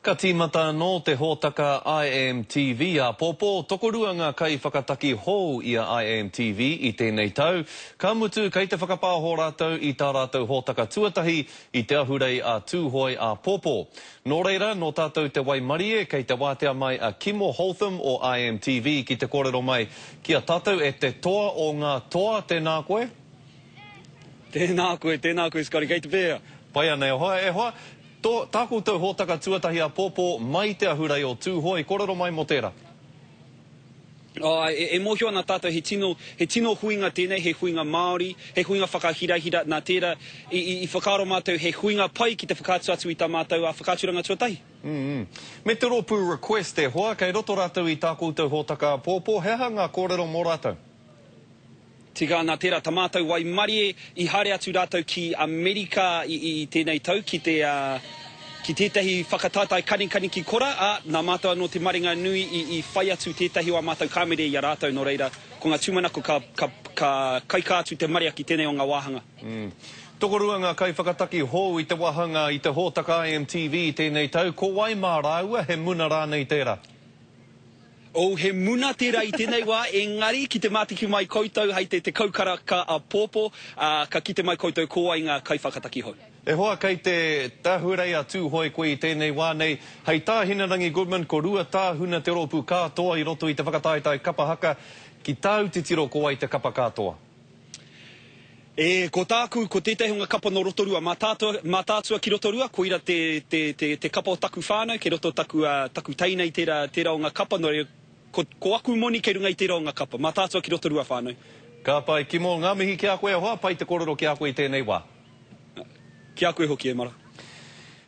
Ka tīmata anō te hōtaka I Am TV āpōpō, tokorua ngā kaiwhakataki hou i a I Am TV i tēnei tau, ka mutu kei te whakapāho rātou i tā rātou hōtaka tuatahi i te ahurei a Tūhoe āpōpō. Nō reira, nō tātou te waimarie kei te wātea mai a Kimo Holtham o I Am TV ki te kōrero mai ki a tātou e te toa o ngā toa, tēnā koe. Tēnā koe, tēnā koe Scotty, kei te pēhea? Pai ana e hoa, e hoa. Tō, tā koutou hōtaka tuatahi āpōpō mai te ahurei o Tūhoe, kōrero mai mō tērā. Āe, e, e mōhio ana tātou he tino, he tino huinga tēnei, he huinga Māori, he huinga whakahirahira, nā tērā i, i, i whakaaro mātou he huinga pai ki te whakaatu atu i tā mātou ā, whakaaturanga tuatahi. Mm. Me te rōpū Request e hoa, kei roto rātou i tā koutou hōtaka āpōpō, he aha ngā kōrero mō rātou? Tika ana tērā ta mātou waimarie i haere atu rātou ki Amerika i i tēnei tau ki te ki tētahi whakataetae kanikani ki kora, ā, nā mātou anō te maringa nui i i whai atu tētahi o ā mātou kāmere i a rātou, nō reira, ko ngā tūmanako ka ka ka kaikā atu te marea ki tēnei o ngā wāhanga. Mm. Tokorua ngā kaiwhakataki hou i te wāhanga i te hōtaka IMTV i tēnei tau, ko wai mā rāua, he muna rānei tērā? Oh, he muna tērā i tēnei wā, engari ki te mātiki mai koutou hei te 10 karaka āpōpō, ā, ka kite mai koutou ko wai ngā kaiwhakataki hou. E hoa, kei te Ahurei a Tūhoe koe i tēnei wā nei. Hei tā Hinerangi Goodman, ko Ruatāhuna te rōpū kātoa i roto i te whakataetae kapa haka. Ki tāu titiro ko wai te kapa kātoa? E, ko tāku, ko tētahi o ngā kapa nō Rotorua, Mātaatua, Mātaatua ki Rotorua, koira te, te, te, te kapa o taku whānau, kei roto taku, ā, taku teina i tērā, tērā o ngā kapa, nō reira, ko, ko aku moni kei runga i tērā o ngā kapa, Mātaatua ki Rotorua whānau. Ka pai, Kimo, ngā mihi ki a koe e hoa, pai te kōrero ki a koe i tēnei wā. Ki a koe hoki e mara.